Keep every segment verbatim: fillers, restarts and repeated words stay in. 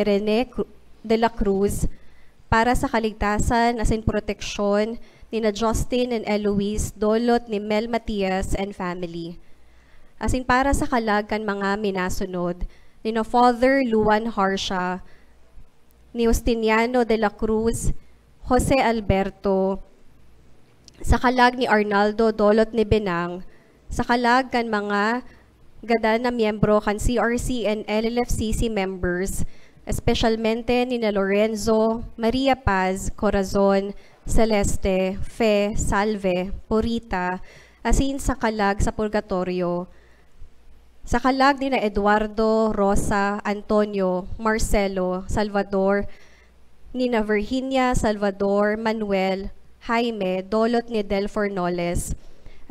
Rene Cru-, de la Cruz para sa kaligtasan asin proteksyon ni na Justin and Eloise Dolot ni Mel Matias and family, asin para sa kalag kan mga minasunod ni na Father Luan Harsha, ni Justiniano de la Cruz, Jose Alberto, sa kalag ni Arnaldo Dolot ni Benang, sa kalag kan mga gadan na miyembro kan C R C and L L F C C members, espesyalmente ni na Lorenzo, Maria Paz, Corazon, Celeste, Fe, Salve, Purita, asin sa kalag sa purgatorio, sa kalag ni na Eduardo, Rosa, Antonio, Marcelo, Salvador, ni na Virginia, Salvador, Manuel, Jaime, Dolot ni Del Fornoles,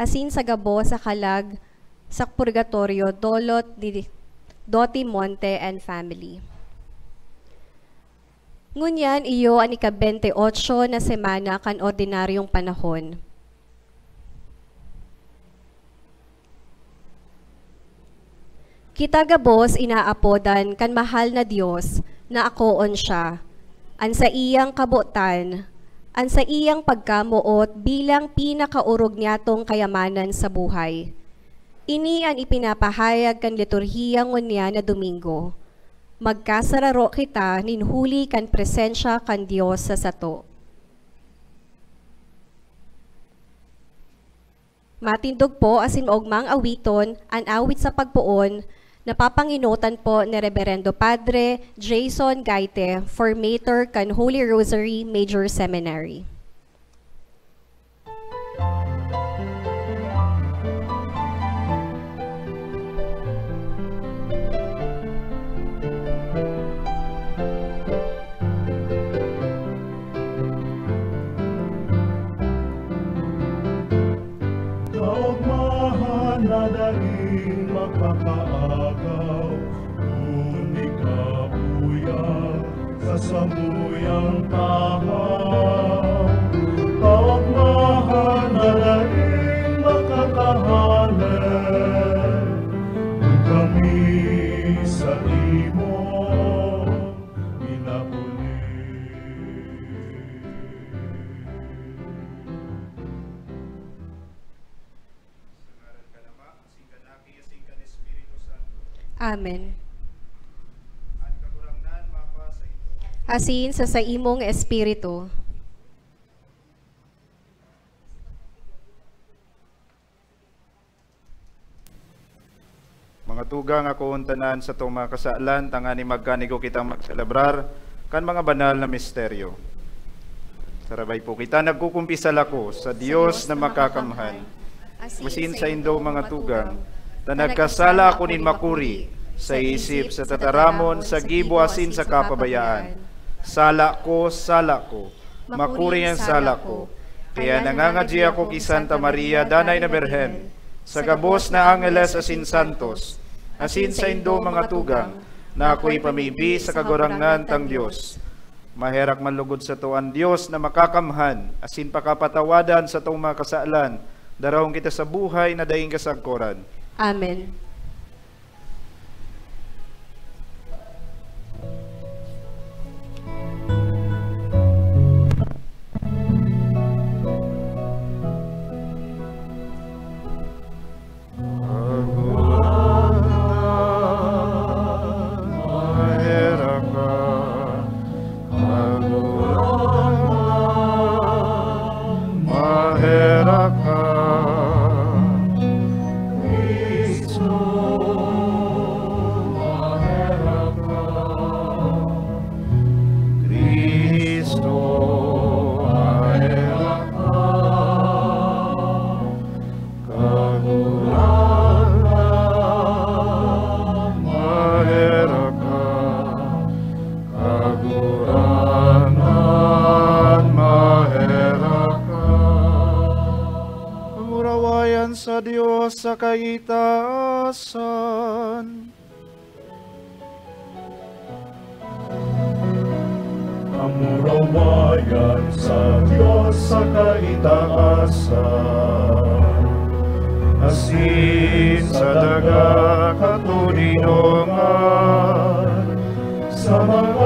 asin sa gabos sa kalag sa purgatorio, Dolot ni Doti Monte and family. Ngunyan iyo an ika-bente otso na semana kan ordinaryong panahon. Kita gabos inaapodan kan mahal na Dios na akoon siya, an saiyang kabotan, an saiyang pagkamoot bilang pinakaorog niyatong kayamanan sa buhay. Ini an ipinapahayag kan liturhiya ngunyan na Domingo. Magkasararo kita nin huli kan presensya kan Dios sa sato. Matindog po asin maogmang awiton an awit sa pagpoon na papangenotan po ni Reberendo Padre Jason Gaite, formator kan Holy Rosary Major Seminary. Kaogmahan na daing makakaagaw, kundi kabuya sa samuyang tahaw. Kaogmahan na daing makakahale, kun kami sa imo minapuli. Amen. Asin sa saimong espiritu. Mga tugang, akoon tanan satong mga kasalan, tanganing magkanigo kitang magselebrar kan mga banal na misteryo. Sarabay po kita, nagkukumpisal ako sa Dios na makakamhan, asin saindo, mga tugang, ta nagkasala ako nin makuri, sa isip, sa tataramon, sa gibo, asin sa kapabayaan. Sala ko, sala ko. Makuri an sala ko. Kaya nangangadyi ako ki Santa Maria, Danay na Birhen, sa gabos na angeles asin santos, asin saindo, mga tugang, na ako ipamibi sa Kagurangnan tang Dios. Maherak man lugod sato an Dios na makakamhan, asin pakapatawadan satong mga kasalan, darahon kita sa buhay na daing kasagkoran. Amen. Maherak ka, Cristo, maherak ka. Kagurangnan, maherak ka. Kagurangnan, maherak ka. Kamurawayan sa Dios sa kaitaasan. Kamurawayan sa Dios sa kaitaasan, asin sa daga katoninongan, sa mga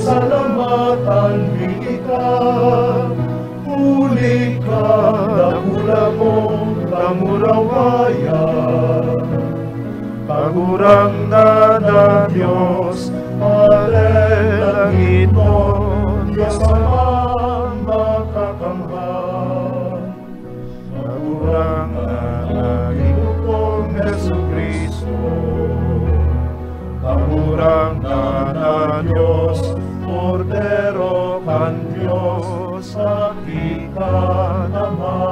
Salamatan mi ika, huli ka dakula mong kamurawayan. Kagurangnan na Dios, Padre langitnon, Dios Amang makakamhan. Kagurangnan na Ginoo kong Jesu-Cristo, Kagurangnan na Dios, Kordero kan Dios, Aki kan Ama.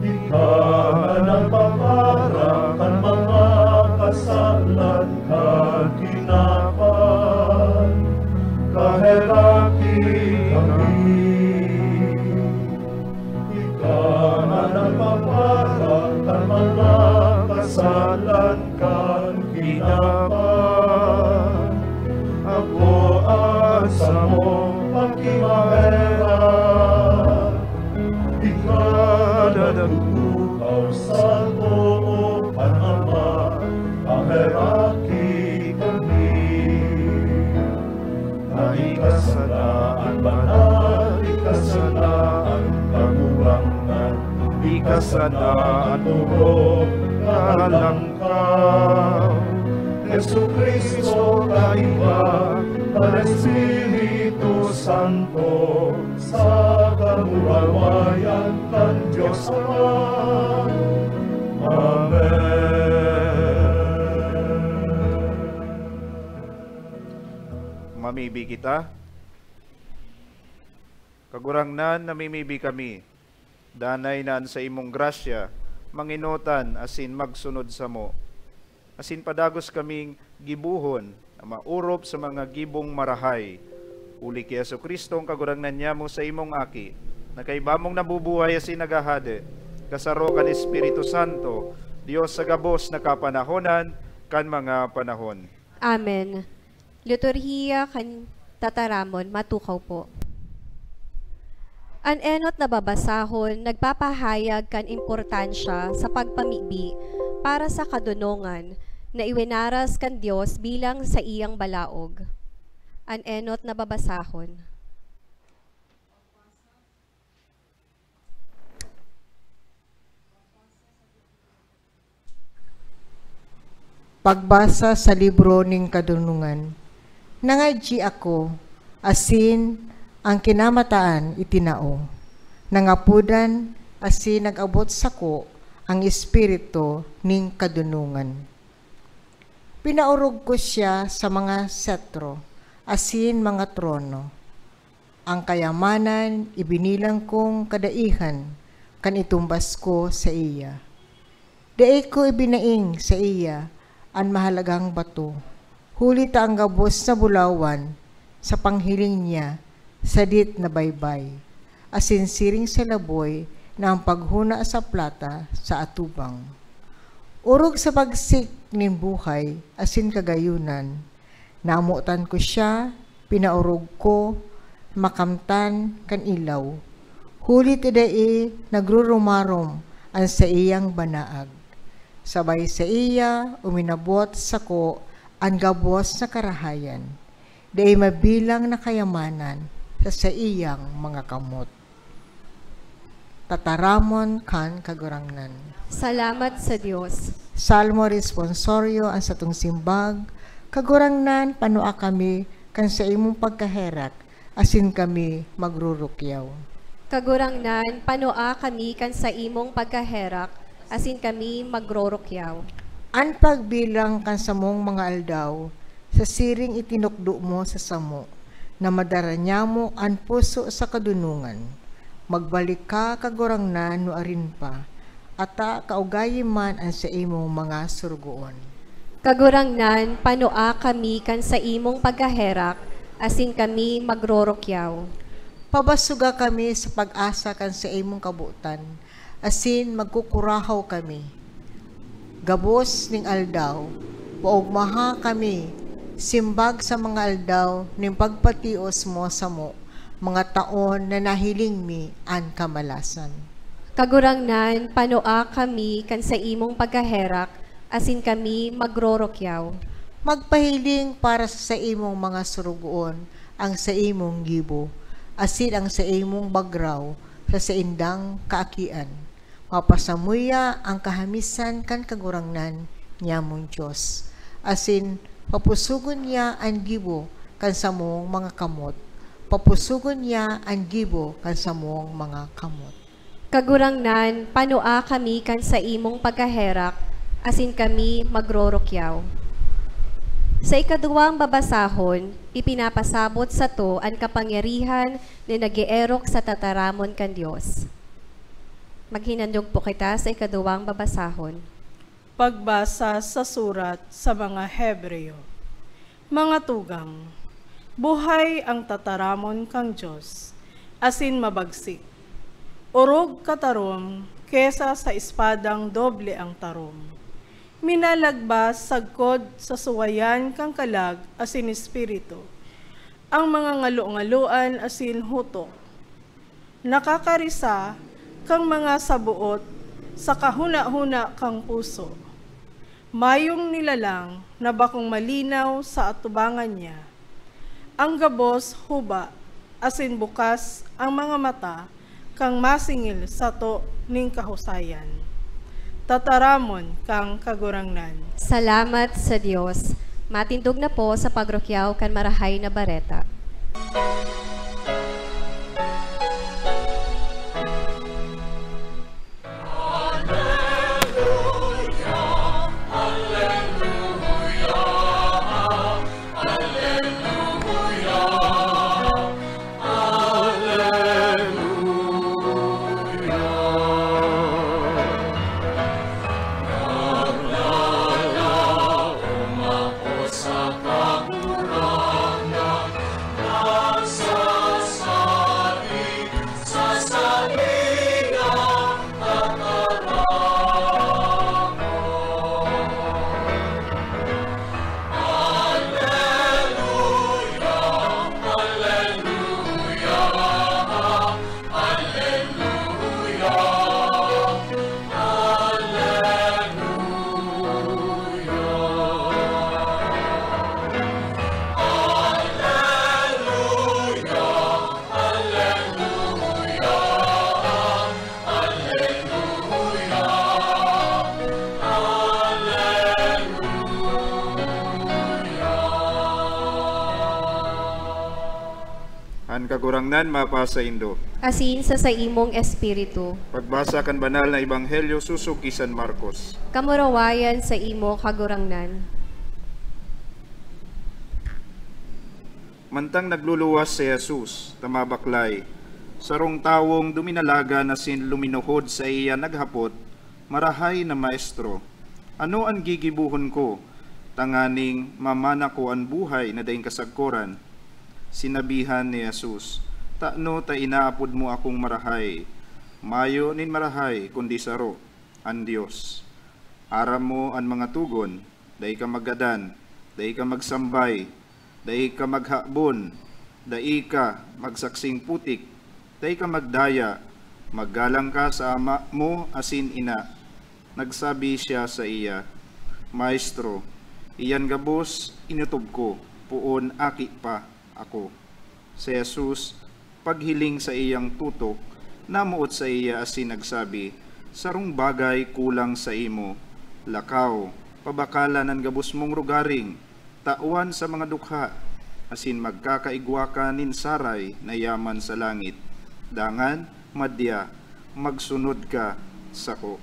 Ika na nagpapara kan mga kasalan kan kinaban, kaheraki kami. Ika na nagpapara kan mga kasalan kan kinaban, akoa an samong pakimaherak. Ika na nagtutukaw sa too kan Ama, kaheraki kami. Na ika sana an banal, ika sana an kagurangnan, ika sana an orog na halangkaw. Jesu-Cristo, kaiba kan Espiritu Santo, sa kamurawayan kan Dios Ama. Amen. Mamibi kita. Kagurangnan, namimibi kami. Danay na an saimong grasya, mangenotan asin magsunod samo, asin padagos kaming gibohon na maorop sa mga gibong marahay. Huli ki Jesu-Cristo, an Kagurangnan nyamo, saimong Aki, na kaiba mong nabubuhay asin naghahade, kasaro kan Espiritu Santo, Dios sa gabos na kapanahonan kan mga panahon. Amen. Liturhiya kan Tataramon, matukaw po. An enot na babasahon nagpapahayag kan importansya sa pagpamibi para sa kadonongan na iwinaras kan Dios bilang saiyang balaog. An enot na babasahon. Pagbasa sa libro nin kadonongan. Nangadyi ako, asin an kinamataan itinao. Nangapodan, asin nag-abot sako an Espiritu nin kadonongan. Pinaorog ko siya sa mga setro asin mga trono. An kayamanan ibinilang kong kadaihan kan itumbas ko saiya. Dai ko ibinaing saiya an mahalagang bato, huli ta an gabos na bulawan sa panghiling niya sadit na baybay, asin siring sa laboy na an paghona sa plata sa atubang. Orog sa bagsik nin buhay asin kagayonan, namotan ko siya, pinaorog ko, makamtan kan ilaw, huli ta dai nagrurumarom an saiyang banaag. Sabay saiya, uminabot sako an gabos na karahayan, dai mabilang na kayamanan sa saiyang mga kamot. Tataramon kan Kagurangnan. Salamat sa Dios. Salmo Responsorio, an satong simbag, Kagurangnan, panua kami kan saimong pagkaherak, asin kami magrurukyaw. Kagurangnan, panua kami kan saimong pagkaherak, asin kami magrurukyaw. An pagbilang kan samong mga aldaw, sa siring itinukdo mo sa samo, na madara nyamo an puso sa kadonongan. Magbalik ka, Kagurangnan, nuarin pa, ata kaugayi man an saimong mga sorogoon. Kagurangnan, panua kami kan saimong pagkaherak, asin kami magrorokyaw. Pabasoga kami sa pag-asa kan saimong kabotan, asin magkukurahaw kami. Gabos ning aldaw, paogmaha kami, simbag sa mga aldaw nin pagpatios mo samo, mga taon na nahiling mi an kamalasan. Kagurangnan, panua kami kan saimong pagkaherak, asin kami magrorokyaw. Magpahiling para sa saimong mga sorogoon, ang saimong gibo, asin ang saimong bagraw sa saindang kaakian. Mapasamuya an kahamisan kan Kagurangnan nyamong Dios, asin papusogon niya an gibo kan samong mga kamot. Papusogon niya an gibo kan samong mga kamot. Kagurangnan, panua kami kan saimong pagkaherak, asin kami magrorukyaw. Sa ikaduwang babasahon, ipinapasabot sato an kapangyarihan na nag-eerok sa tataramon kan Dios. Maghinanyog po kita sa ikaduwang babasahon. Pagbasa sa surat sa mga Hebreo. Mga tugang, buhay ang tataramon kan Dios, asin mabagsik. Orog katarom kesa sa espadang doble ang tarom. Minalagbas sagkod sa suwayan kan kalag asin espiritu, ang mga ngalo-ngaloan asin hutok. Nakakarisa kan mga saboot sa kahona-hona kan puso. Mayong nilalang na bakong malinaw sa atubangan niya. Ang gabos huba, asin bukas ang mga mata kan masingil sato nin kahusayan. Tataramon kan Kagurangnan. Salamat sa Dios. Matindog na po sa pagrukyaw kan Marahay na Bareta. An Kagurangnan mapasaindo. Asin sa saimong espiritu. Pagbasa kan Banal na Ebanghelyo sosog ki San Marcos. Kamurawayan sa imo, Kagurangnan. Mantang nagluluwas si Jesus ta mabaklay, sarong tawong duminalagan asin luminuhod saiya naghapot, "Marahay na Maestro, ano an gigibohon ko tanganing mamana ko an buhay na daing kasagkoran?" Sinabihan ni Jesus, "Tano ta inaapod mo akong marahay? Mayo nin marahay kundi saro, an Dios. Aram mo an mga togon, 'Dai ka maggadan, dai ka magsambay, dai ka maghabon, dai ka magsaksing putik, dai ka magdaya, maggalang ka sa ama mo asin ina.'" Nagsabi siya saiya, "Maestro, iyan gabos inotob ko, poon aki pa ako." Si Jesus, paghiling saiyang tutok, namoot saiya asin nagsabi, "Sarong bagay kulang saimo. Lakaw, pabakalan an gabos mong rogaring, tawan sa mga dukha, asin magkakaigwa ka nin saray na yaman sa langit. Dangan, madya, magsunod ka sako."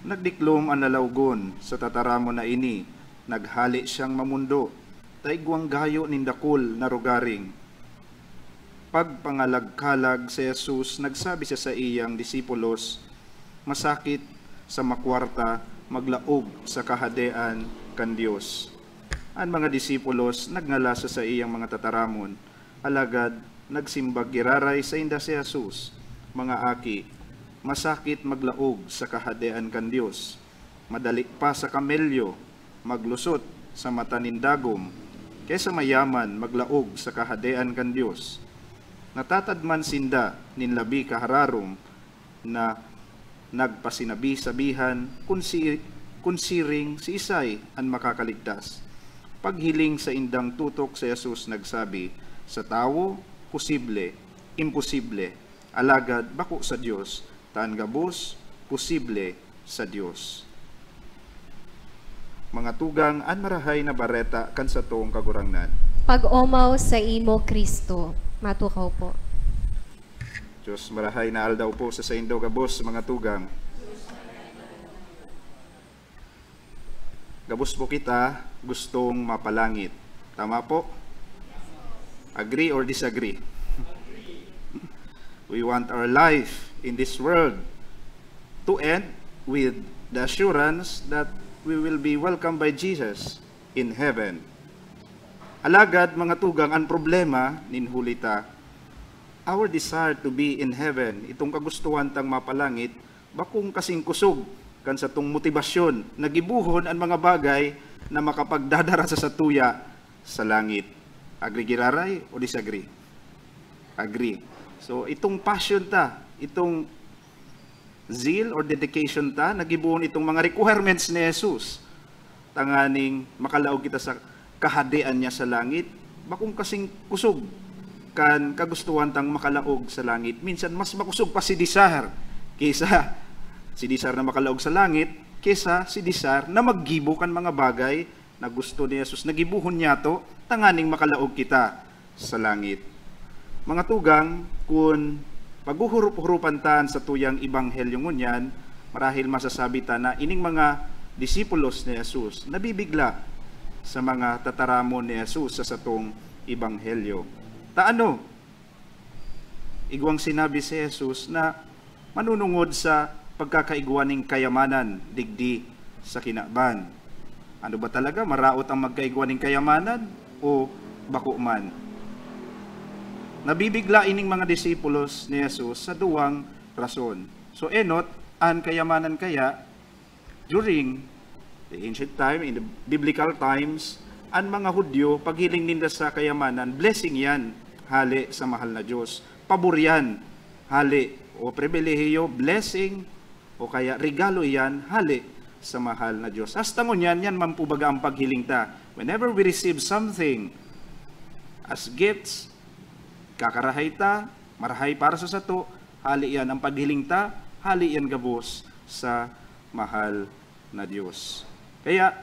Nagdiklom an lalawgon sa tataramon na ini, naghale siyang mamondo, ta igwang gayo nin dakul na rogaring. Pagpangalagkalag si Jesus, nagsabi sa saiyang disipulos, "Masakit sa makwarta maglaog sa Kahadean kan Dios." An mga disipulos nagngalas sa saiyang mga tataramon, alagad nagsimbag giraray sainda si Jesus, "Mga aki, masakit maglaog sa Kahadean kan Dios. Madali pa sa kamelyo maglusot sa mata nin dagom, kesa mayaman maglaog sa Kahadean kan Dios. Natatadman sinda nin labi kahararom na nagpasinabi-sabihan kun si, kun siring siisay an makakaligtas. Paghiling sa indang tutok si Jesus nagsabi, "Sa tawo, posible, imposible, alagad bako sa Dios, ta an gabos posible sa Dios." Mga tugang, an Marahay na Bareta kan satong Kagurangnan. Pag-omaw sa imo, Cristo. Matukaw po. Diyos, marahay na aldaw po sa saindo gabos, mga tugang. Gabos po kita gustong mapalangit. Tama po? Agree or disagree? We want our life in this world to end with the assurance that we will be welcomed by Jesus in heaven. Alagad, mga tugang, an problema nin huli ta, our desire to be in heaven, itong kagustuhan tang mapalangit, bakong kasing kusog kan satong motibasyon na gibohon an mga bagay na makapagdadara sa satuya sa langit. Agree giraray o disagree? Agree. So, itong passion ta, itong zeal or dedication ta, na gibohon itong mga requirements ni Jesus, tanganing makalaog kita sa kahadean niya sa langit, bakong kasing kusog kan kagustuhan tang makalaog sa langit. Minsan, mas makusog pa si desire kaysa si desire na makalaog sa langit, kaysa si desire na maggibo kan mga bagay na gusto ni Jesus, na gibohon niyato tanganing makalaog kita sa langit. Mga tugang, kun paghuhurup-hurupan ta an satuyang ebanghelyo ngunyan, marahil masasabi ta na ining mga disipulos ni Jesus nabibigla sa mga tataramon ni Jesus sa satong ebanghelyo. Ta ano? Igwang sinabi si Jesus na manunungod sa pagkakaigwa nin kayamanan digdi sa kinaban. Ano ba talaga? Maraot ang magkaigwa nin kayamanan o bako man? Nabibigla ining mga disipulos ni Jesus sa duwang rason. So, enot, an kayamanan kaya, during the ancient time, in the biblical times, an mga Hudyo, paghiling ninda sa kayamanan, blessing yan, hale sa mahal na Diyos. Pabor yan, hale o pribilehiyo, blessing, o kaya regalo iyan, hale sa mahal na Diyos. Hasta ngunyan, yan man po baga ang paghiling ta. Whenever we receive something as gifts, kakarahay ta, marahay para sa sato, hale yan ang paghiling ta, hale yan gabos sa mahal na Diyos. Kaya,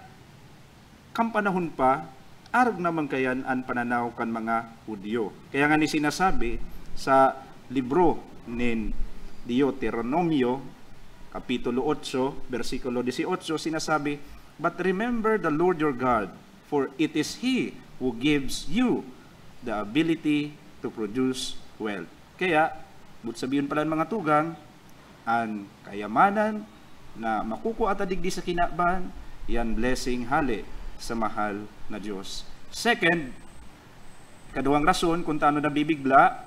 kan panahon pa, arog naman kayan an pananaw kan mga Hudyo. Kaya nga ni sinasabi sa libro nin Deuteronomio, Kapitulo otso, bersikulo dieciocho, sinasabi, "But remember the Lord your God, for it is He who gives you the ability to produce wealth." Kaya, but sabihin pala ng mga tugang, an kayamanan na makukua ta digdi sa kinaban, yan blessing hale sa mahal na Diyos. Second, kaduwang rason kung tano nabibigla,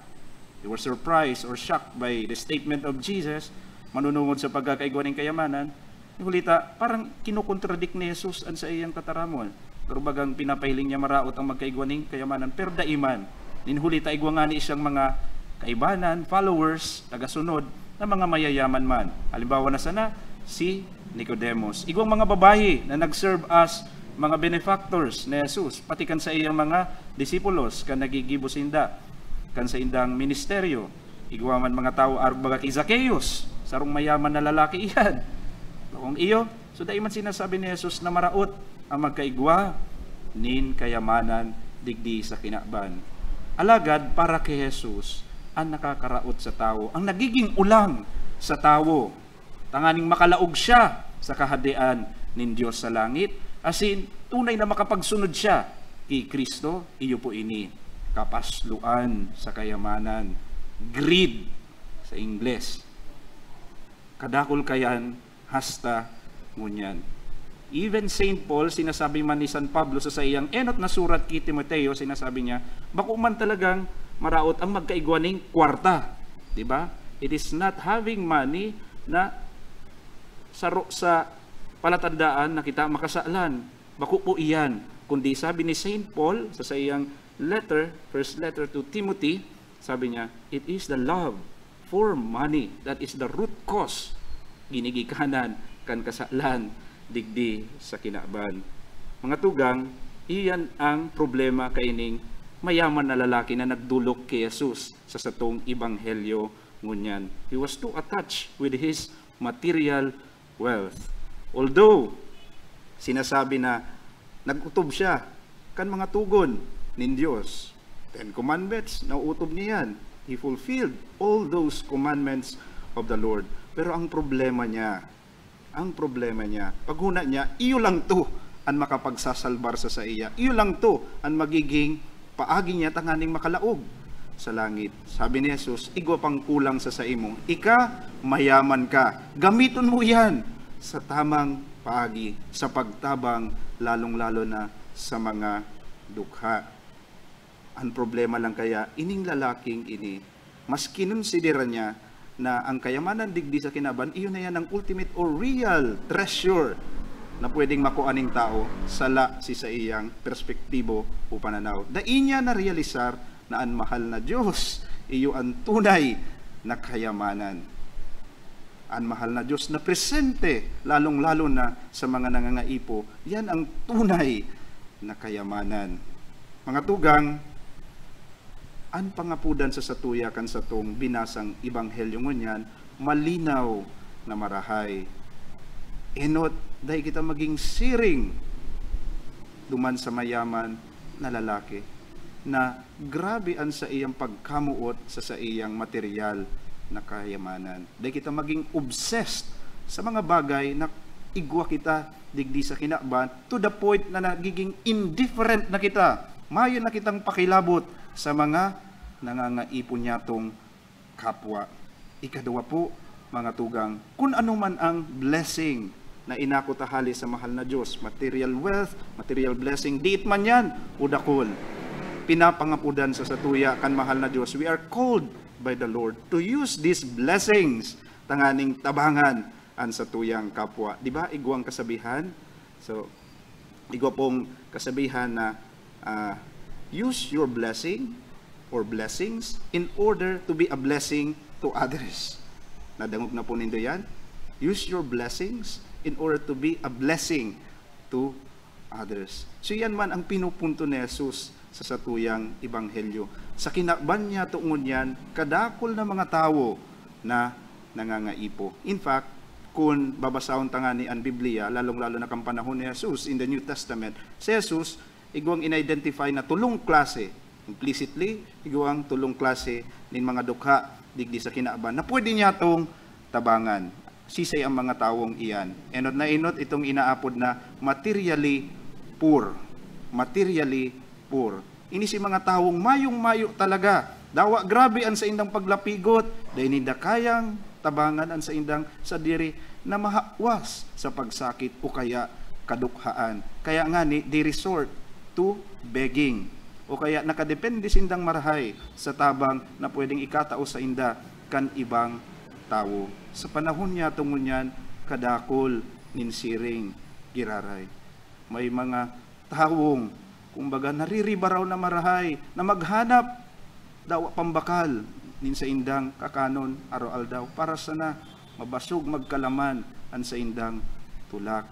you were surprised or shocked by the statement of Jesus, manunungod sa pagkakaigwa nin kayamanan, huli ta, parang kinokontradict ni Jesus an saiyang tataramon. Pero bagang pinapahiling niya maraot ang magkaigwa nin kayamanan, pero dai man. Nin huli ta igwa ngani siyang mga kaibanan, followers, tagasunod, na mga mayayaman man. Halimbawa na sana, si Nicodemus. Igwang mga babayi na nag-serve as mga benefactors ni Jesus, pati kan saiyang mga disipulos, kan nagigibo sinda, kan saindang ministeryo. Igwa man mga tawo arog baga ki Zaqueus, sarong mayaman na lalaki iyan. Kung iyo, so dai man sinasabi ni Jesus na maraot ang magkaigwa nin kayamanan digdi sa kinaban. Alagad para ki Jesus, an nakakaraot sa tawo, ang nagiging ulang sa tawo, tanganing makalaog siya sa Kahadean nin Dios sa langit, asin tunay na makapagsunod siya ki Cristo, iyo po ini, kapasloan sa kayamanan, greed sa Ingles. Kadakul kayan hasta ngunyan. Even Saint Paul, sinasabi man ni San Pablo sa saiyang enot na surat ki Timoteo, sinasabi niya, "Bako man talagang maraot ang magkaigwa ning kwarta." Di ba? It is not having money na saro sa palatandaan na kita makasalan. Bako po iyan. Kundi sabi ni Saint Paul sa saiyang letter, first letter to Timothy, sabi niya, "It is the love for money that is the root cause, ginigikanan kan kasalan digdi sa kinaban." Mga tugang, Iyan ang problema kaining mayaman na lalaki na nagdolok ki Jesus sa satong ebanghelyo ngunyan. He was too attached with his material wealth. Although, sinasabi na nag-otob siya kan mga togon nin Dios. Ten Commandments, nauotob niya yan. He fulfilled all those commandments of the Lord. Pero ang problema niya, ang problema niya, paghuna niya, iyo lang to an makapagsasalbar sa saiya. Iyo lang to an magiging paagi niya tanganing makalaog sa langit. Sabi ni Jesus, "Igwa pang kulang sa saimo. Ika, mayaman ka. Gamiton mo yan sa tamang paagi, sa pagtabang, lalong-lalo na sa mga dukha." Ang problema lang kaya, ining lalaking ini, mas kinonsidera niya na ang kayamanan digdi sa kinaban, iyon na yan ang ultimate or real treasure na pwedeng makua ning tao, sala si saiyang perspektibo o pananaw. Dai niya narealisar na an mahal na Dios, iyo an tunay na kayamanan. An mahal na Dios na presente, lalong-lalo na sa mga nangangaipo, yan ang tunay na kayamanan. Mga tugang, an pangapodan sa satuya kan satong binasang ebanghelyo ngunyan, malinaw na marahay. Enot, dai kita maging siring duman sa mayaman na lalaki na grabe an saiyang pagkamoot sa saiyang material na kayamanan. Dai kita maging obsessed sa mga bagay na igwa kita digdi sa kinaban, to the point na nagiging indifferent na kita. Mayo na kitang pakilabot sa mga nangangaipon niyatong kapwa. Ikaduwa po, mga tugang, kun ano man ang blessing na inako ta hali sa mahal na Dios, material wealth, material blessing, diit man yan o dakul, pinapangapodan sa satuya kan mahal na Dios. We are called by the Lord to use these blessings tanganing tabangan an satuyang kapwa. Di ba, igwang kasabihan? So, igwa pong kasabihan na, ah, "Use your blessing or blessings in order to be a blessing to others." Nadangog na po nindo yan? "Use your blessings in order to be a blessing to others." So, yan man ang pinupunto ni Jesus sa satuyang ebanghelyo. Sa kinaban niya, tungod yan, kadakul na mga tawo na nangangaipo. In fact, kun babasahon ta ngani an Biblia, lalong-lalo na kan panahon ni Jesus in the New Testament, si Jesus, igwang in-identify na tolong klase, implicitly, igwang tolong klase nin mga dukha digdi sa kinaban na pwede niyatong tabangan. Sisay ang mga tawong iyan? Enot na enot itong inaapod na materially poor. Materially poor. Ini si mga tawong mayong-mayo talaga. Dawa grabe an saindang paglapigot, dai ninda kayang tabangan an saindang sadiri na mahawas sa pagsakit o kaya kadukhaan. Kaya ngani, they resort to begging. O kaya nakadepende sindang marahay sa tabang na pwedeng ikatao sainda kan ibang tawo. Sa panahon niya, tungod niyan, kadakol nin siring, giraray. May mga tawong, kumbaga, nariribaraw na marahay na maghanap dawa pambakal nin saindang kakanon araw-aldaw para sana mabasog, magkalaman an saindang tulak.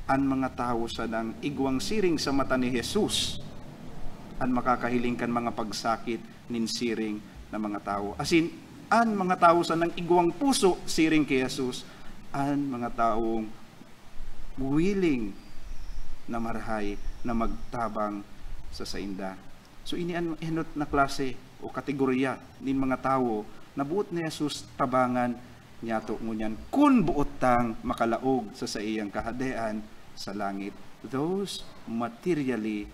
An mga tawo sanang igwang siring sa mata ni Jesus an makakahiling kan mga pagsakit nin siring na mga tawo. Asin, an mga tawo sanang igwang puso siring ki Jesus, an mga tawong willing na marahay na magtabang sa sainda. So, ini an enot na klase o kategorya nin mga tawo na boot ni Jesus tabangan niyato ngunyan kun boot tang makalaog sa saiyang Kahadean sa langit. Those materially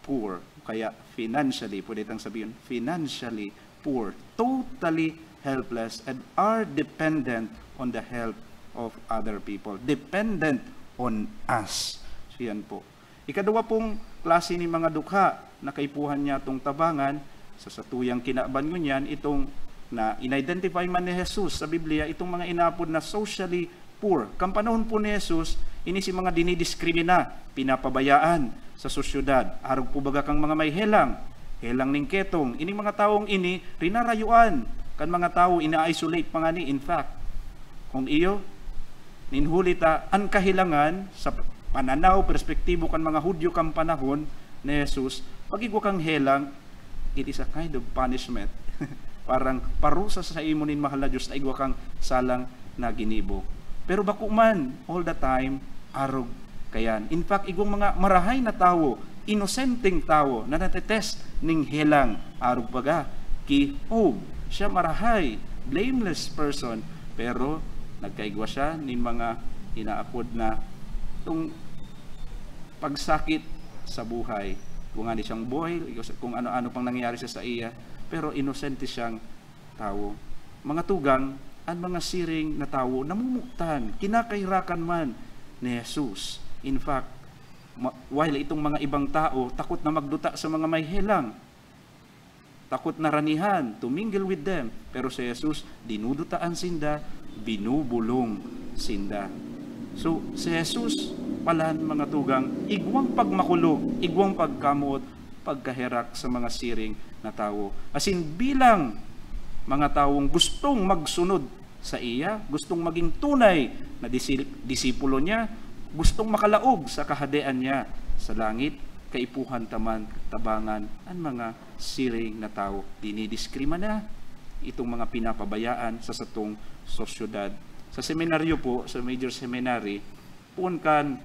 poor, kaya financially, pwede tang sabihon, financially poor, totally helpless, and are dependent on the help of other people. Dependent on us. So, yan po. Ikaduwa pong klase ni mga dukha na kaipuhan niya tong tabangan, sa satuyang kinaban ngunyan, itong na in-identify man ni Jesus sa Biblia, itong mga inapod na socially poor. Kan panahon po ni Jesus, ini si mga dinidiskrimina, pinapabayaan sa sosyedad. Arog po baga kang mga may helang, helang ning ketong. Ining mga tawong ini, rinarayuan kan mga tawo, ina-isolate pa ngani. In fact, kung iyo, nin huli ta, an kahelangan sa pananaw, perspektibo kan mga Hudyo kan panahon ni Jesus, pag igwa kang helang, it is a kind of punishment. Parang parusa sa imo nin mahal na Diyos na igwa kang salang na ginibo. Pero bako man, all the time, arog kayan. In fact, igwang mga marahay na tawo, inosenteng tawo na natetest ning helang, arog baga ki Job. Siya marahay, blameless person, pero nagkaigwa siya nin mga inaapod na itong pagsakit sa buhay. Kung ano siyang boil, kung ano-ano pang nangyari sa saiya, pero inosente siyang tawo. Mga tugang, ang mga siring na tawo namumutan, kinakahirakan man ni Jesus. In fact, ma- while itong mga ibang tao takot na magduta sa mga may helang, takot na ranihan to mingle with them, pero si Jesus, dinudutaan sinda, binubulong sinda. So, si Jesus palan, mga tugang, igwang pagmakulog, igwang pagkamoot, pagkaherak sa mga siring na tawo. Asin bilang mga tawong gustong magsunod sa iya, gustong maging tunay na disi- disipulo niya, gustong makalaog sa kahadean niya sa langit, kaipuhan ta man tabangan an mga siring na tawo. Dinidiskrima na itong mga pinapabayaan sa satong sosyedad. Sa seminaryo po, sa major seminary, poon kan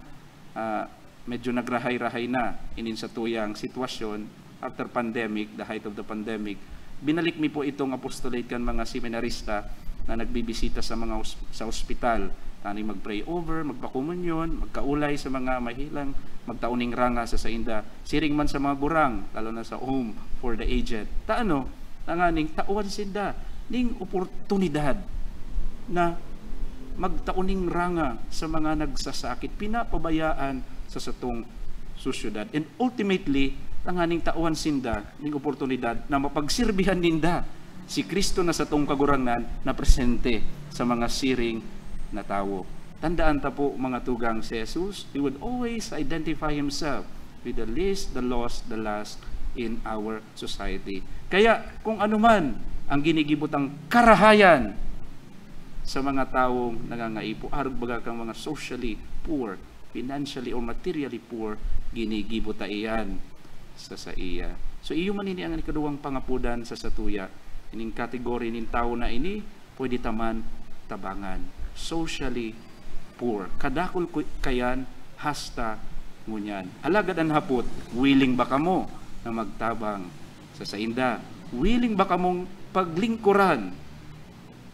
ah, medyo nagrahay-rahay na inin satuyang sitwasyon after pandemic, the height of the pandemic. Binalik mi po itong apostolate kan mga seminarista na nagbibisita sa mga os- sa ospital. Tanganing mag-pray over, magpakomunyon, magkaulay sa mga mahilang, magtao ning ranga sa sainda. Siring man sa mga gurang, lalo na sa Home for the Aged. Ta ano, tanganing tawan sinda ning oportunidad na magtao ning ranga sa mga nagsasakit, pinapabayaan sa satong sosyedad. And ultimately, tanganing tawan sinda ning oportunidad na mapagsirbihan ninda si Cristo na satong Kagurangnan na presente sa mga siring na tawo. Tandaan ta po, mga tugang, si Jesus, he would always identify himself with the least, the lost, the last in our society. Kaya, kung ano man ang ginigibo tang karahayan sa mga tawong nangangaipo, arog baga kang mga socially poor, financially or materially poor, ginigibo ta iyan sa saiya. So, iyo man ini ang ikaduwang pangapodan sa satuya. Ining category nin tawo na ini, pwede ta man tabangan. Socially poor. Kadakul ko kayan hasta ngunyan. Alagad an hapot, willing ba kamo na magtabang sa sainda? Willing ba kamong paglingkoran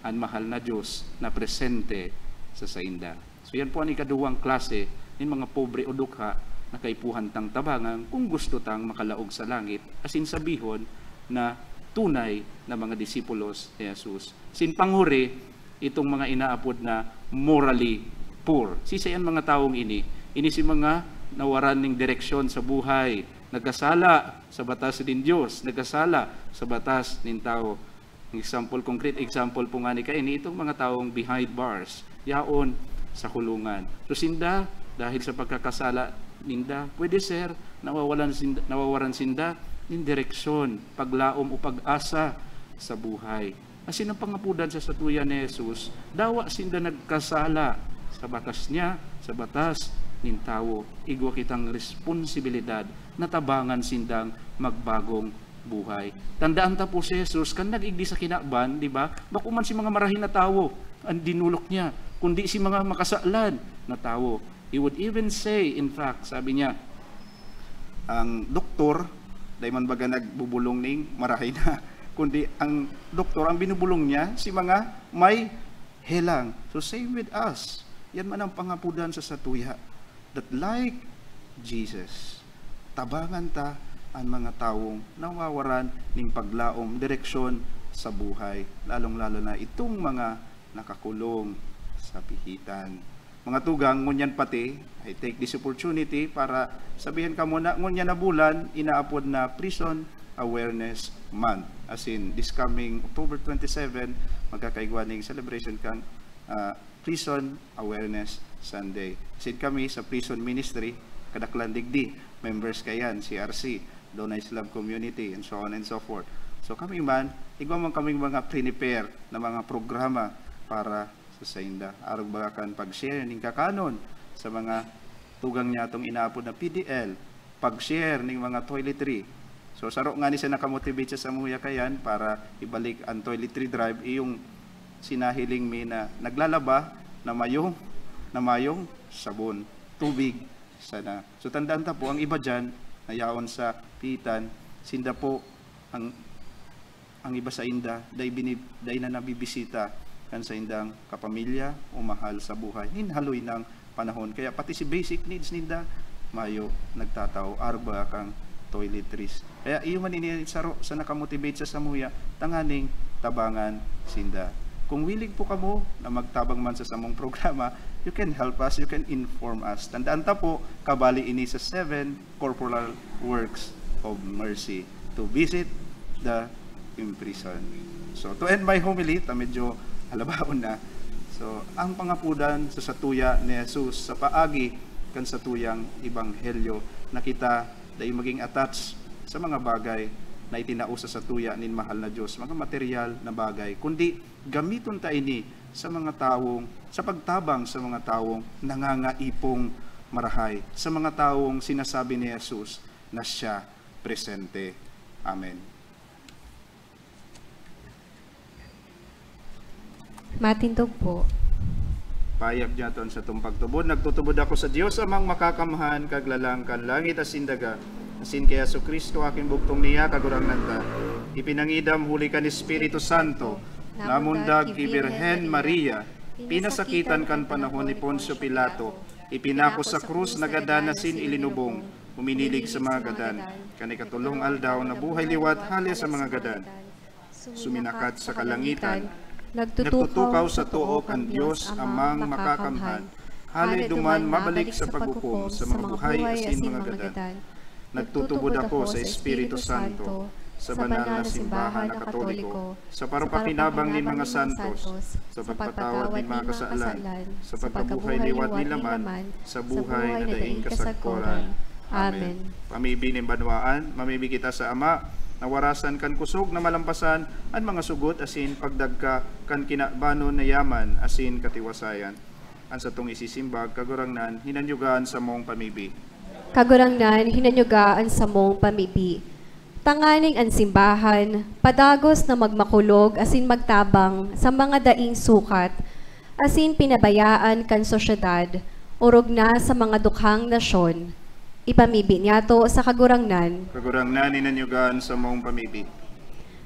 an mahal na Dios na presente sa sainda? So, yan po an ikaduwang klase nin mga pobre o dukha na kaipuhan tang tabangan kung gusto tang makalaog sa langit, asin sabihon na tunay na mga disipulos ni Jesus. Sin panghuri, itong mga inaapod na morally poor. Sisay an mga tawong ini? Ini si mga nawaran ning direksyon sa buhay, nagkasala sa batas nin Dios, nagkasala sa batas nin tawo. Example, concrete example po ngani kaini, itong mga tawong behind bars, yaon sa kulungan. So, sinda, dahil sa pagkakasala ninda, pwede, sir, nawawalan sinda, nawawaran sinda nin direksyon, paglaom o pag-asa sa buhay. Asin ang pangapodan sa satuya ni Jesus, dawa sinda nagkasala sa batas niya, sa batas nin tawo. Igwa kitang responsibilidad na tabangan sindang magbagong buhay. Tandaan ta po si Jesus, kan nag-igdi sa kinaban, di ba? Bako man si mga marahay na tawo an dinulok niya, kundi si mga makasalan na tawo. He would even say, in fact, sabi niya, ang doktor, dai man baga nagbubulong ning marahay na, kundi ang doktor, ang binubulong niya, si mga may helang. So, same with us. Yan man ang pangapodan sa satuya. That like Jesus, tabangan ta an mga tawong nawawaran ning paglaom, direksyon sa buhay, lalong-lalo na itong mga nakakulong sa pihitan. Mga tugang, ngunyan pati, I take this opportunity para sabihan kamo na ngunyan na bulan, inaapod na Prison Awareness Month. As in, this coming October twenty-seven, magkakaigwa ning celebration kan, ah, Prison Awareness Sunday. As in, kami sa Prison Ministry, kadaklan digdi, members kayan, C R C, Donai Islam Community, and so on and so forth. So, kami man, igwa man kaming mga prepare na mga programa para sa sainda. Arog baga kan pag-share ning kakanon sa mga tugang niya itong inaapod na P D L, pag-share ning mga toiletry. So, saro nga ni siya nakamotivate sa samuya kayan para ibalik ang toiletry drive, iyong sinahiling mi na naglalaba na mayong, na mayong sabon, tubig sana. So, tandaan ta po, ang iba dyan, na yaon sa pitan, sinda po, ang, ang iba sa inda, dai binib-, dai na nabibisita kan sa indang kapamilya o mahal sa buhay. Nin haloy ng panahon. Kaya pati si basic needs ninda, mayo nagtatao, arba kang toiletries. Kaya iyo man ini saro sa nakamotivate sa samuya, tanganing tabangan sinda. Kung willing po kamo na magtabang man sa samong programa, you can help us, you can inform us. Tandaan ta po, kabali ini sa seven corporal works of mercy to visit the imprisoned. So, to end my homily, ta medyo halabaon na. So, ang pangapodan sa satuya ni Jesus sa paagi kan satuyang ebanghelyo na kita dai maging attached sa mga bagay na itinao sa satuya nin mahal na Dios, mga material na bagay, kundi gamiton ta ini sa mga tawong, sa pagtabang sa mga tawong nangangaipong marahay, sa mga tawong sinasabi ni Jesus na siya presente. Amen. Matindog po. Payag niya ton sa tumpag tubod. Nagtutubod ako sa Dios, Amang makakamhan, kaglalang kan langit asin daga, asin kay Jesu-Cristo, aking bugtong niya, Kagurangnan ta. Ipinangidam huli kan Espiritu Santo, namundag ki Birhen Maria, pinasakitan kan panahon ni Poncio Pilato, ipinako sa krus, nagadan asin ilinubong, uminilig sa mga gadan. Kan ikatolong aldaw, nabuhay liwat hale sa mga gadan. Suminakat sa kalangitan, nagtutukaw sa too kan Dios Amang makakamhan. Hale duman mabalik sa paghukom sa mga buhay asin mga gadan. Nagtutubod ako sa Espiritu Santo, sa banal na simbahan na Katoliko, sa parapakinabang nin mga santos, sa pagpatawad nin mga kasalan, sa pagkabuhay liwat nila man, sa buhay na daing kasagkoran. Amen. Pamibi nin banwaan, mamibi kita sa Ama, na warasan kan kusog na malampasan an mga sugot asin pagdagka kan kinabanon na yaman asin katiwasayan. An satong isisimbag, Kagurangnan, hinanyuga an samong pamibi. Kagurangnan, hinanyuga an samong pamibi. Tanganing an simbahan, padagos na magmakulog asin magtabang sa mga daing sukat, asin pinabayaan kan sosyedad, orog na sa mga dukhang nasyon. Ipamibi niyato sa Kagurangnan. Kagurangnan, hinanyuga an samong pamibi.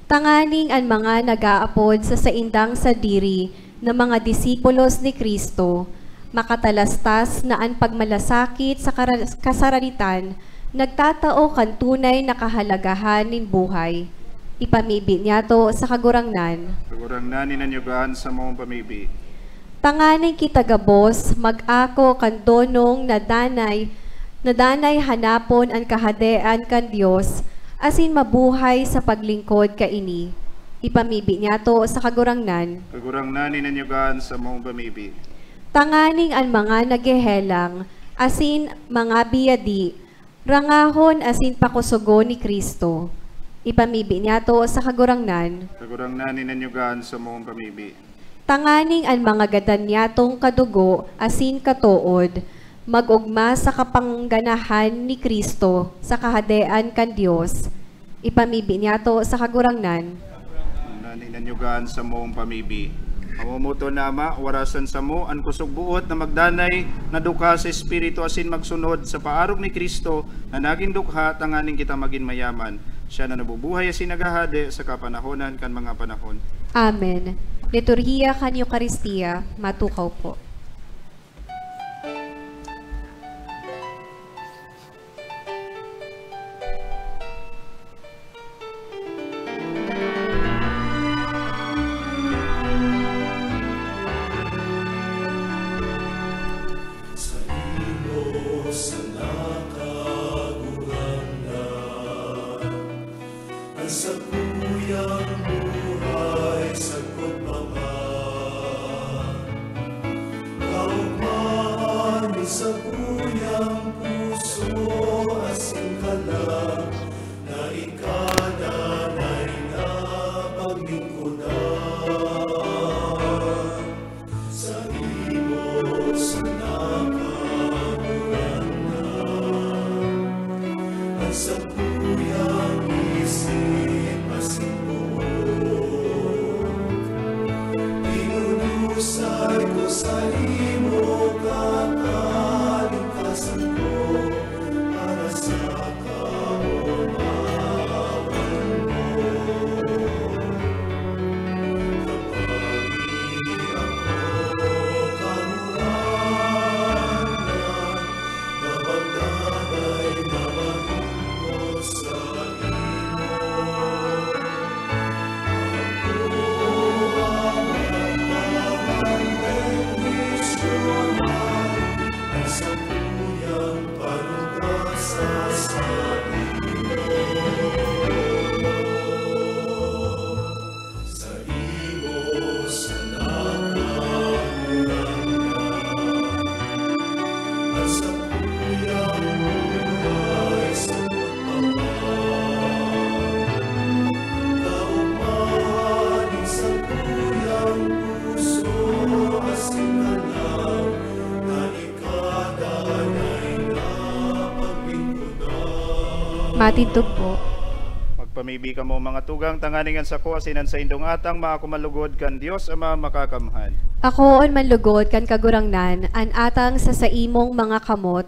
Tanganing an mga nag-aapod sa saindang sadiri na mga disipulos ni Cristo, makatalastas na an pagmalasakit sa kara-, kasaranitan nagtatao kan tunay na kahalagahan nin buhay. Ipamibi niyato sa Kagurangnan. Kagurangnan, hinanyuga an samong pamibi. Tanganing kita gabos mag-ako kan donong na danay, na danay hanapon an Kahadean kan Dios, asin mabuhay sa paglingkod kaini. Ipamibi niyato sa Kagurangnan. Kagurangnan, hinanyuga an samong pamibi. Tanganing an mga naghehelang asin mga biyadi, rangahon asin pakosogon ni Cristo. Ipamibi niyato sa Kagurangnan. Kagurangnan, hinanyuga an samong pamibi. Tanganing an mga gadan niyatong kadugo asin katood mag-ogma sa kapangganahan ni Cristo sa Kahadean kan Dios. Ipamibi niyato sa Kagurangnan. Naninan niyo gaan samong pamibi. Mamomoton na Ama, warasan samo an kusog boot na magdanay na duka sa Espiritu asin magsunod sa paarog ni Cristo na nagin dukha, tanganing kita magin mayaman. Siya na nabubuhay asin naghahade sa kapanahonan kan mga panahon. Amen. Liturhiya kan Eukaristia, matukaw po. Saimo sana, Kagurangnan, an sakuyang buhay sagkod pa man. Kaogmahan nin sakuyang puso asin kalag na ika danay na paglingkodan. Saimo sana, Kagurangnan, Sakuyang isip asin buot, inunusay ko sa imo kakalingkasan ko, para sa kaomawan mo. Kapagi ako, Kagurangnan, na magdanay na magin sa imo. Ang buhay na bendisyon ay ang sakuyang panuga sa imo. Sa imo sana kagurangnan, at sa kuyang buhay sa pagmamahal. Kaomawan sa kuyang puso asin alam na ikadanay na paglingkodan. Matindog po. Magpamibi kamo, mga tugang, tanganing an sako asin an saindong atang maako man lugod kan Dios Ama Makakamhan. Akoon man lugod kan Kagurangnan an atang sa saimong mga kamot,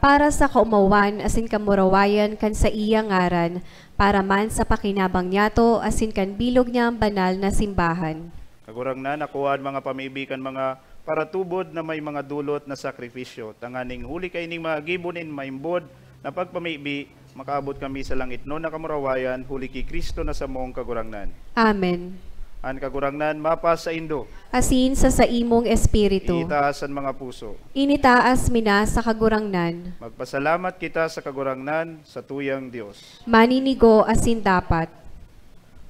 para sa kaomawan asin kamurawayan kan saiya ngaran, para man sa pakinabang niyato asin kan bilog niyang banal na simbahan. Kagurangnan, akoa an mga pamibi kan mga paratubod na may mga dolot na sakrifisyo, tanganing huli kaining mga gibo nin maimbod na pagpamibi, makaabot kami sa langitnon na kamurawayan, huli ki Cristo na samong Kagurangnan. Amen. An Kagurangnan mapasaindo. Asin sa saimong espiritu. Itaas an mga puso. Initaas mi na sa Kagurangnan. Magpasalamat kita sa Kagurangnan sa tuyang Dios. Maninigo asin dapat.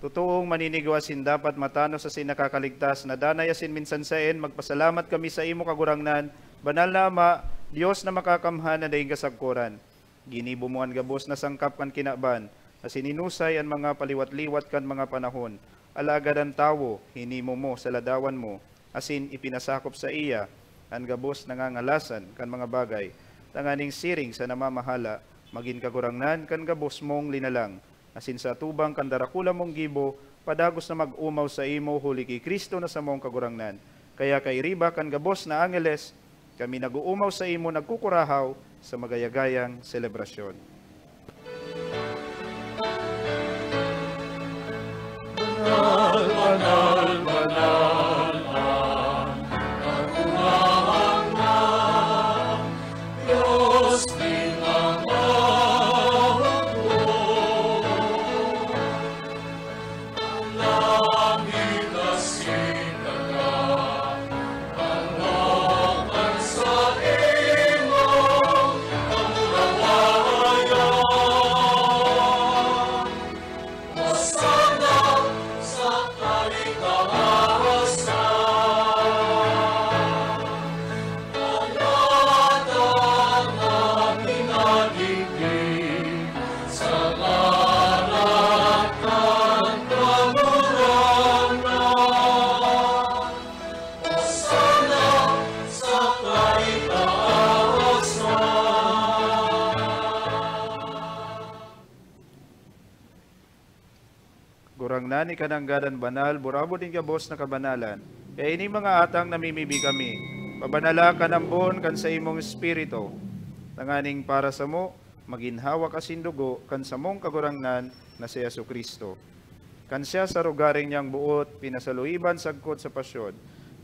Totoong maninigo asin dapat, matanos asin nakakaligtas, na danay asin minsan saen, magpasalamat kami sa imo, Kagurangnan, Banal na Ama, Dios na makakamhan na daing kasagkoran. Ginibo mo an gabos na sangkap kan kinaban, asin inusay an mga paliwat-liwat kan mga panahon. Alagad an tawo, hinimo mo sa ladawan mo, asin ipinasakop saiya an gabos na ngangalasan kan mga bagay, tanganing siring sa namamahala, magin kagurangnan kan gabos mong linalang, asin sa atubang kan darakula mong gibo, padagos na mag-omaw saimo huli ki Cristo na samong Kagurangnan. Kaya kairiba kan gabos na angeles, kami nag-oomaw saimo, nagkukurahaw sa magayagayang selebrasyon. Banal, banal, banal an kagunahang na Dios nin mga hukbo. An langit asin daga, anggotan sa imong kamurawayan. Hosana sa kaitaasan. Kalatan na minadigdi sa ngaran kan Kagurangnan. Hosana sa kaitaasan. Gurangnan, ika nanggad an banal, burabod nin gabos na kabanalan. Kaya ini mga atang namimibi kami, pabanala kan ambon kan saimong Espiritu, tanganing para samo, magin hawak asin dugo kan samong Kagurangnan na si Jesu-Cristo. Kan siya sa rogaring niyang boot pinasaluiban sagkod sa pasyon,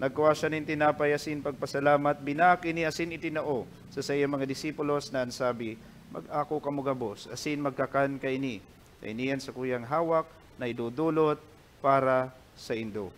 nagkua siya nin tinapay asin pagpasalamat, binaak ini asin itinao sa saiyang mga disipulos na an sabi, "Mag-ako kamo gabos asin magkakan kaini." Ta ini an sakuyang hawak na idodolot para saindo.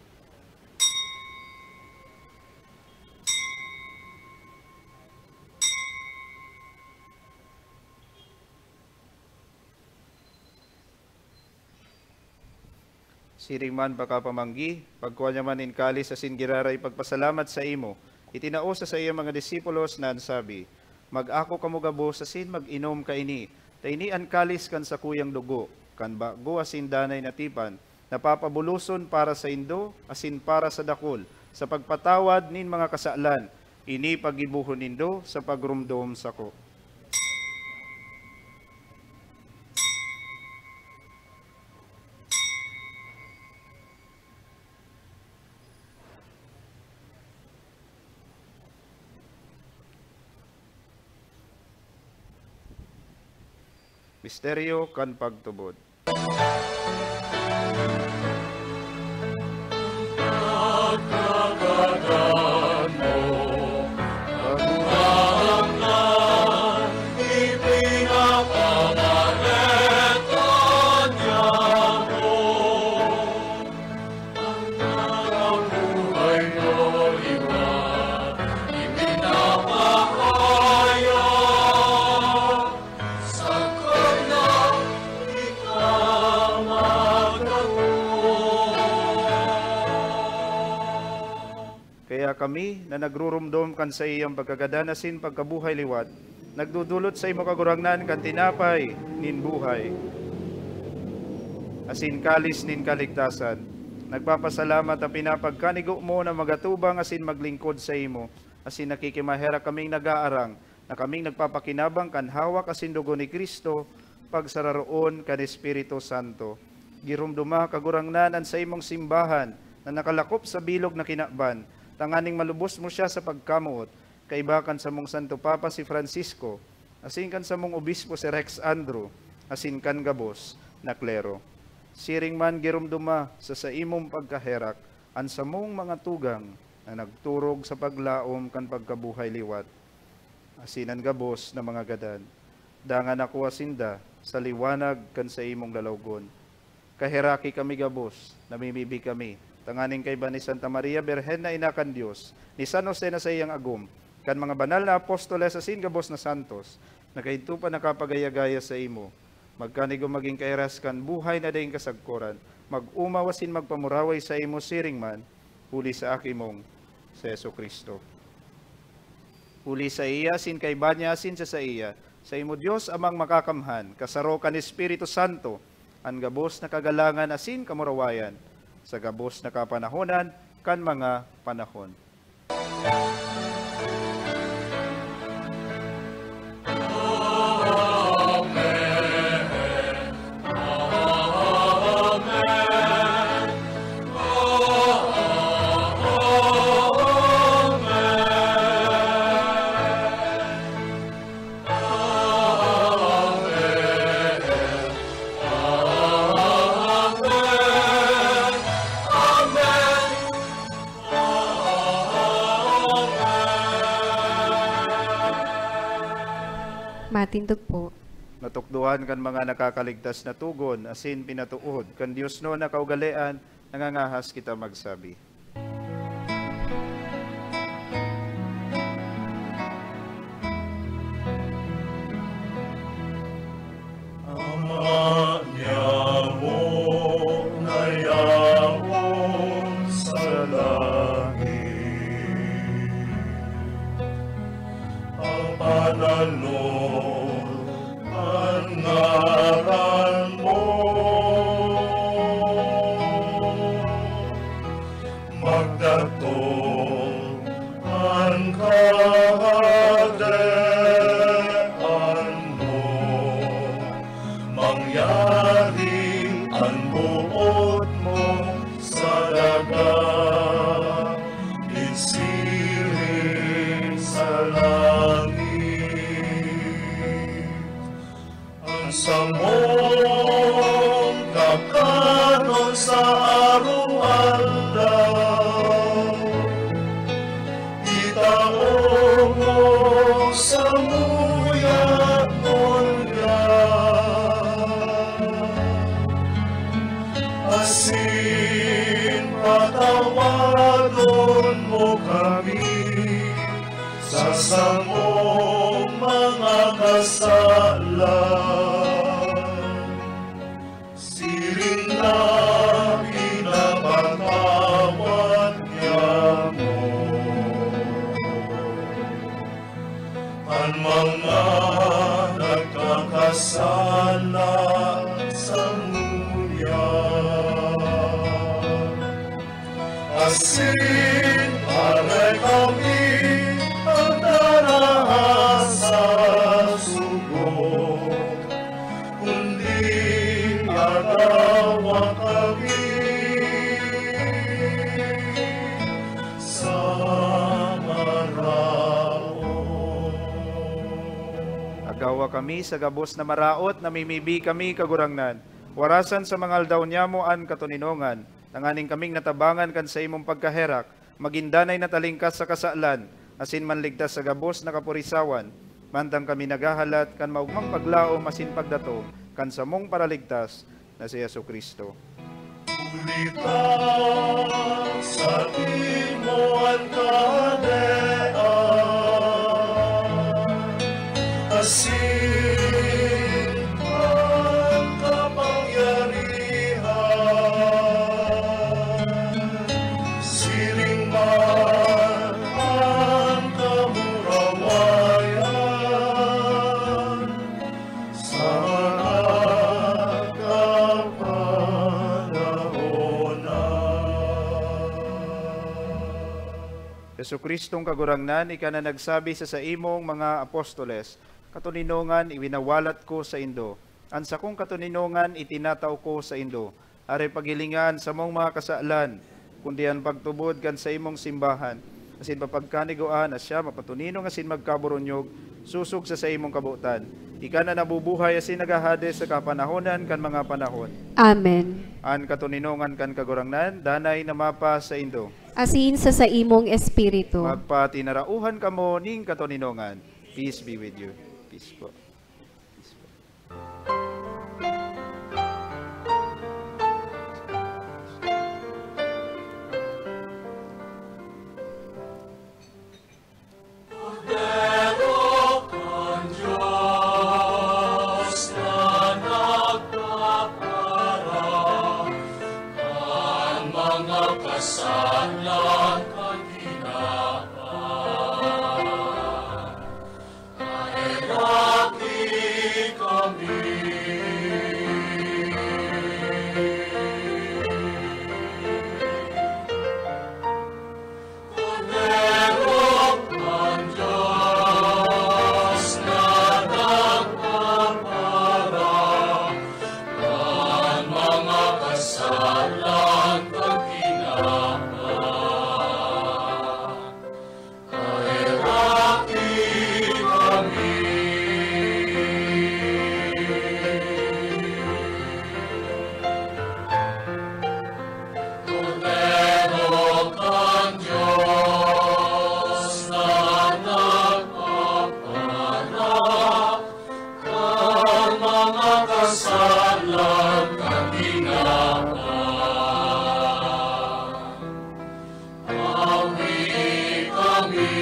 Siring man pakapamanggi, pagkua niya man nin kalis asin giraray pagpasalamat saimo, itinao sa saiyang mga disipulos na an sabi, "Mag-ako kamo gabos asin mag-inom kaini, ta ini an kalis kan sakuyang dugo, kan bago asin danay na tipan, na papabuloson para saindo asin para sa dakul, sa pagpatawad nin mga kasalan. Ini paggibohon nindo sa pagromdom sako." Misteryo kan pagtubod. Kaya kami na nagrurumdom kan saiyang pagkagadan asin pagkabuhay liwat, nagdodolot saimo, Kagurangnan, kan tinapay nin buhay asin kalis nin kaligtasan. Nagpapasalamat ta pinapagkanigo mo na magatubang asin maglingkod saimo, asin nakikimaherak kaming nag-aarang na kaming nagpapakinabang kan hawak asin dugo ni Cristo, pagsararoon kan Espiritu Santo. Giromdoma, Kagurangnan, an saimong simbahan na nakalakop sa bilog na kinaban, tanganing malubos mo siya sa pagkamoot, kaiba kan samong Santo Papa si Francisco, asin kan samong obispo si Rex Andrew, asin kan gabos na klero. Siring man, giromdoma sa saimong pagkaherak an samong mga tugang na nagturog sa paglaom kan pagkabuhay liwat, asin an gabos na mga gadan. Dangan akoa sinda sa liwanag kan saimong lalawgon. Kaheraki kami gabos, namimibi kami, tanganing kaiba ni Santa Maria Birhen na ina kan Dios, ni San Jose na saiyang agom, kan mga banal na apostoles asin gabos na santos, na kaidto pa nakapagaya-gaya saimo, magkanigo magin kahiras kan buhay na daing kasagkoran, mag-omaw asin magpamuraway saimo siring man, huli sa Aki mong si Jesu-Cristo. Huli saiya, asin kaiba niya, asin sa saiya, saimo, Dios Amang Makakamhan, kasaro kan Espiritu Santo, an gabos na kagalangan asin kamurawayan, sa gabos na kapanahonan kan mga panahon. Matindog po. Natukdoan kan mga nakakaligtas na togon asin pinatuod kan diosnon na kaugalean, nangangahas kita magsabi. Ama nyamo na yaon sa langit, papananon an ngaran mo. Magdatong an kahadean mo, mangyari an boot mo sa daga, isiring sa langit. An samong kakanon sa araw-araw, itao mo samuya ngunyan, asin patawadon mo kami sa samong mga kasalan, siring na pinapatawad niamo an mga nagkakasala samuya. Asin aray kami pagdaraha sa sugo, kundi patawa kami sa maraot. At Gawa kami sa gabos na maraot, namimibi kami, Kagurangnan. Warasan sa mga aldaw niyamo an katoninongan, tanganing kaming natabangan kan saimong pagkaherak, magin danay na talingkas sa kasalan, asin manligtas sa gabos na kapurisawan, mantang kami naghahalat kan maogmang paglaom asin pagdatong kan samong Paraligtas, na si Jesu-Cristo. Huli ta sa imo an kahadean, asin an kapangyarihan, siring man an kamurawayan, sa mga kapanahonan. Jesu-Cristong Kagurangnan, ika na nagsabi sa saimong mga apostoles, "Katoninongan iwinawalat ko saindo, an sakong katoninongan itinatao ko saindo." Aray paghilinga an samong mga kasalan, kundi an pagtubod kan saimong simbahan, asin papagkanigua na siya mapatoninong asin magkaburunyog sosog sa saimong kabotan. Ika na nabubuhay asin naghahade sa kapanahonan kan mga panahon. Amen. An katoninongan kan Kagurangnan danay na mapasaindo. Asin sa saimong espiritu. Magpatinarauhan kamo nin katoninongan. Peace be with you. Peace po. Kordero kan Dios na nagpapara kan mga kasalan kan tinawan. Paheraki kami. Kordero kan Dios na nagpapara kan mga kasalan kan tinawan. Paheraki kami. Kordero kan Dios na nagpapara kan mga kasalan kan tinawan. Awi kami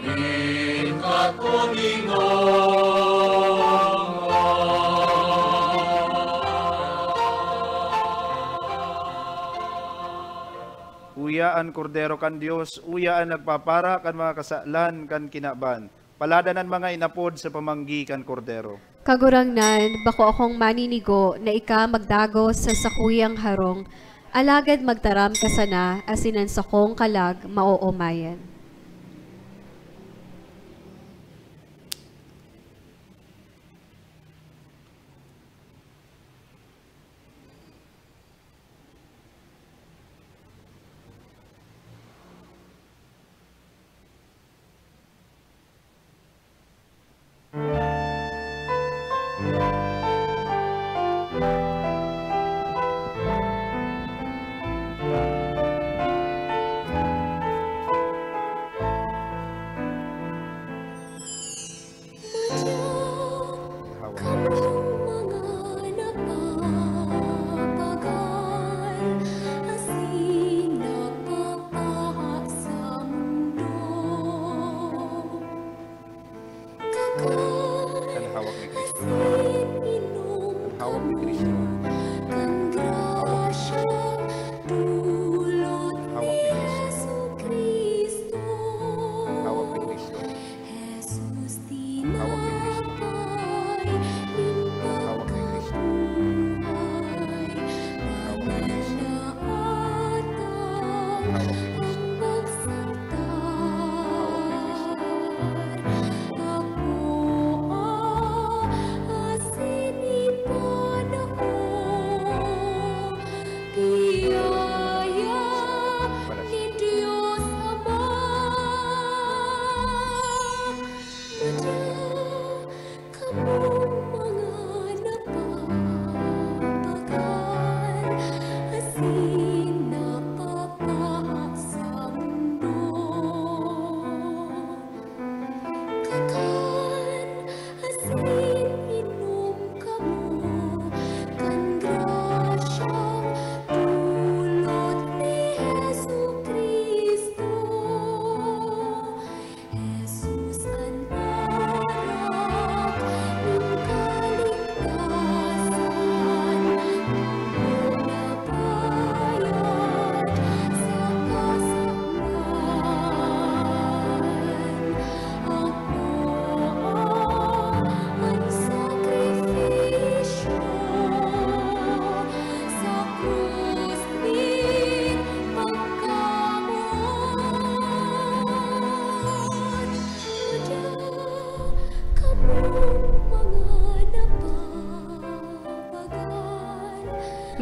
nin katoninongan. Uya an Kordero kan Dios, uya an nagpapara kan mga kasalan kan kinaban. Paladan an mga inapod sa pamanggi kan Kordero. Kagurangnan, bako akong maninigo na ika magdagos sa sakuyang harong, alagad magtaram ka sana asin an sakong kalag maoomayan.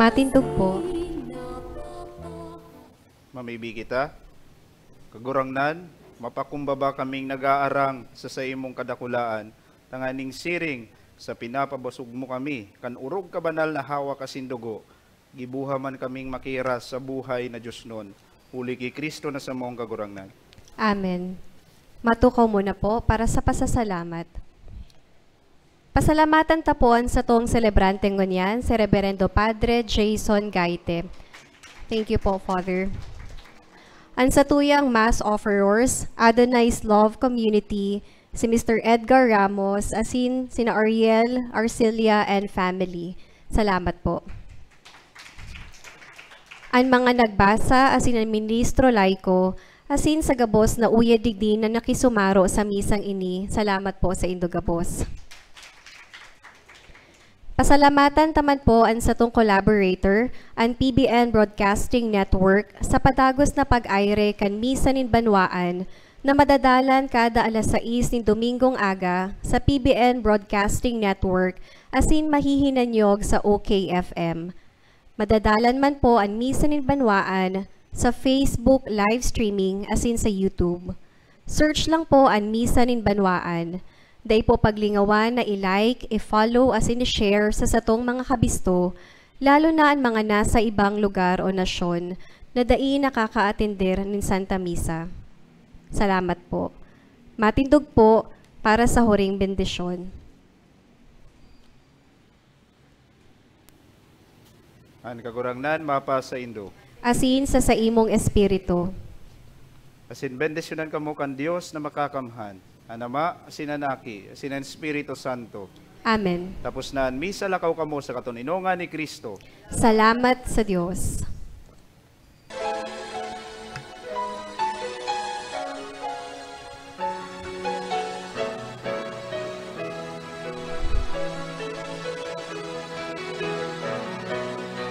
Matindog po. Mamibi kita. Kagurangnan, mapakumbaba kaming nag-aarang sa saimong kadakulaan, tanganing siring sa pinapabusog mo kami kan orog kabanal na hawak asin dugo, gibuha man kaming makiras sa buhay na diosnon, huli ki Cristo na samong Kagurangnan. Amen. Matukaw muna po para sa pasasalamat. Pasalamatan ta po an satong selebrante ngunyan, si Reberendo Padre Jason Gaite. Thank you po, Father. An satuyang Mass Offerers, Adonai's Love Community, si Mister Edgar Ramos, asin sina Ariel, Arcelia, and family. Salamat po. An mga nagbasa asin an ministro laiko, asin sa gabos na uyad digdi na nakisumaro sa misang ini, salamat po saindo gabos. Pasalamatan ta man po an satong collaborator, an P B N Broadcasting Network, sa padagos na pag-aire kan Misa nin Banwaan na madadalan kada alas sais nin Domingong aga sa P B N Broadcasting Network asin mahihinanyog sa O K F M. Madadalan man po an Misa nin Banwaan sa Facebook live streaming asin sa YouTube. Search lang po an Misa nin Banwaan. Dai po paglingawan na i-like, i-follow asin i-share sa satong mga kabisto, lalo na an mga nasa ibang lugar o nasyon na dai nakakaatender nin Santa Misa. Salamat po. Matindog po para sa huring bendisyon. An Kagurangnan mapasaindo. Asin sa saimong espiritu. Asin bendisyonan kamo kan Dios na Makakamhan, an Ama, asin an Aki, asin an Espiritu Santo. Amen. Tapos na an misa, lakaw kamo sa katoninongan ni Cristo. Salamat sa Dios.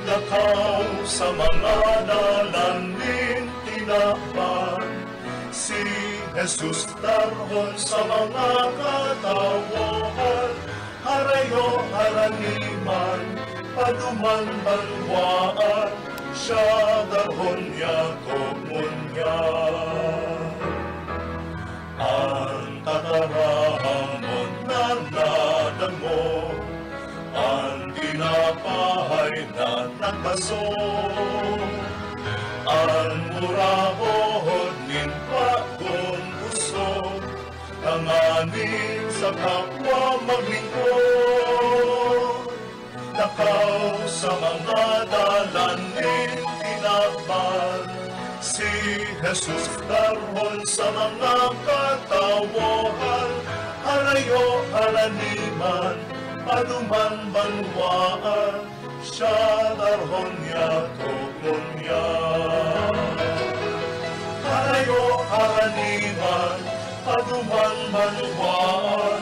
Lakaw sa mga dalan nin tinaban, si Jesus darhon sa mga katawohan, harayo, harani man, paduman, banwaan, siya darhon niya ko ngunyan. An tataramon na nadamo, an tinapay na nagbaso, an murahod nin bagong busog, tanganing sa kapwa maglingkod. Lakaw sa mga dalan nin tinaban, si Jesus darhon sa mga katawohan, harayo, harani man, paduman, banwaan, siya darhon niya ko ngunyan. Harayo, harani man, paduman, banwaan,